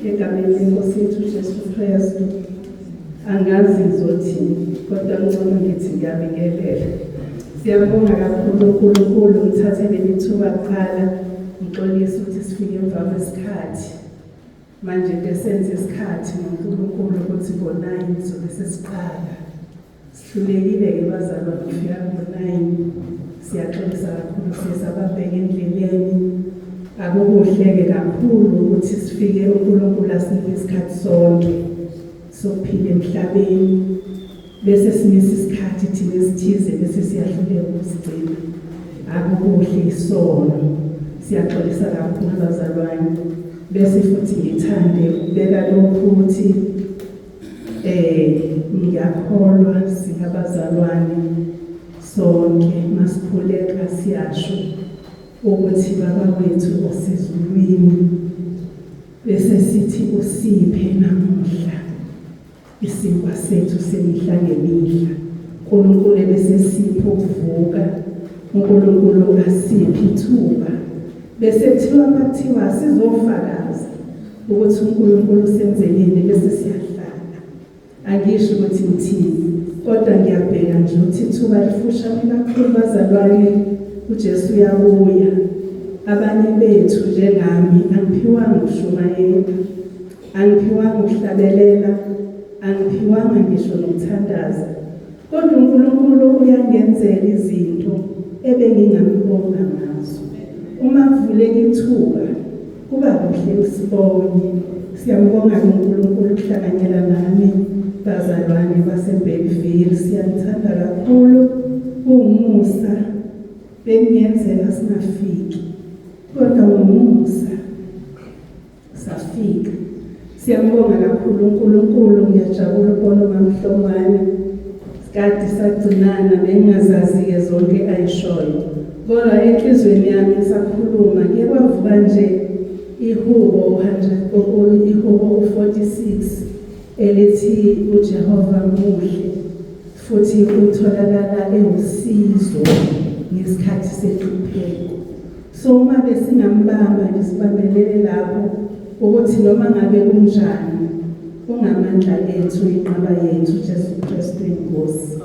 Egameni leNkosi yethu uJesu Kristu. Angazi ngizothini kodwa ngcono ngithi ngiyabingelela. Siyabonga kakhulu uNkulunkulu, ngithathe leli thuba kuqala ngixolise ukuthi sifike emva kwesikhathi. Manje ke senze isikhathi noNkulunkulu ukuthi ngo-9 sobe sesiqala. Sihlulekile-ke bazalwane ukufika ngo-9. Siyaxolisa kakhulu siye sababheka endleleni. Akukuhle-ke kakhulu ukuthi sifike uNkulunkulu asinike isikhathi sonke sokuphila emhlabeni bese simisa isikhathi thina esithize bese siyahluleka ukusigcina. Akukuhle isono. Siyaxolisa kakhulu bazalwane. Bese futhi ngithande ukubeka lokhu ukuthi Eh ngiyakholwa singabazalwane sonke masikhuleka siyasho ukuthi baba wethu osezulwini bese sithi usiphe namuhla isinkwa sethu semihla ngemihla. uNkulunkulu ebesesipha ukuvuka, uNkulunkulu asiphe ithuba bese kuthiwa makuthiwa sizofakaza ukuthi uNkulunkulu usenzeleni bese siyahlala. Angisho ukuthi ngithini, kodwa ngiyabheka nje ukuthi ithuba lifushane kakhulu bazalwane, uJesu uyabuya. Abanye bethu njengami angiphiwanga ukushumayela, angiphiwanga ukuhlabelela, angiphiwanga ngisho nokuthandaza. Kodwa uNkulunkulu uyangenzela izinto ebengingambonga ngazo. Uma kuvuleka ithuba kuba kuhle usibonge. Siyambonga uNkulunkulu ukuhlanganyela nani bazalwane baseBergville. Siyanithanda kakhulu. Kuwumusa bekungenzeka singafiki kodwa ngomusa safika. Siyambonga kakhulu uNkulunkulu, ngiyajabula ukubona uMamhlongwane. Kade sagcinana bengingazazi-ke zonke ayishoyo. Kodwa enhliziyweni yami ngisakhuluma kuye kwavuka nje ihubo 100 ihubo u-46 elithi uJehova muhle futhi utholakala ewusizo ngesikhathi senhlupheko. So uma besingambamba nje sibambelele lapho ukuthi noma ngabe kunjani ungamandla ethu inqaba yethu Jesu Kristu inkosi.